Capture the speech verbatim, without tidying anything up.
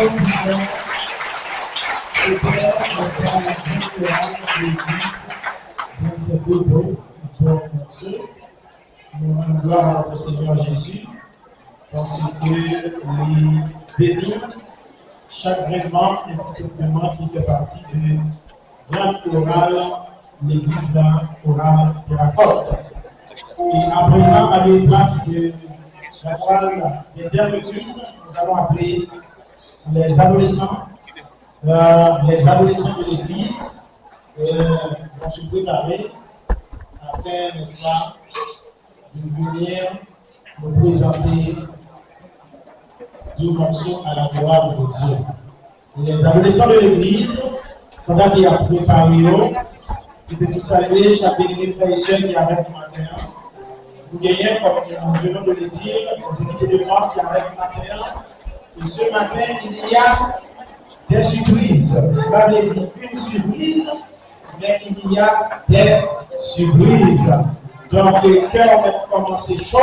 Dans ce beau, beau morceau, nous rendons gloire à notre Seigneur Jésus, paske li beni chak grenn manm endistinkteman ki fè pati de grand koral legliz la, koral Perakòt. E aprezan, a de plas de la chorale d'Interlegliz, nous allons appeler les adolescents, euh, les adolescents de l'église euh, vont se préparer afin, n'est-ce pas, de venir nous présenter deux morceaux à la gloire de Dieu. Les adolescents de l'église, pandan ke y ap prepare yo, nou te pou salye chak byeneme frè e sè ki avèk nou maten an. Nou genyen, comme nous venons de le dire, les invités de marque ki avèk nou maten an. Et ce matin, il y a des surprises. Sa vle di une surprise, mais il y a des surprises. Donk, kè w mèt kòmanse cho.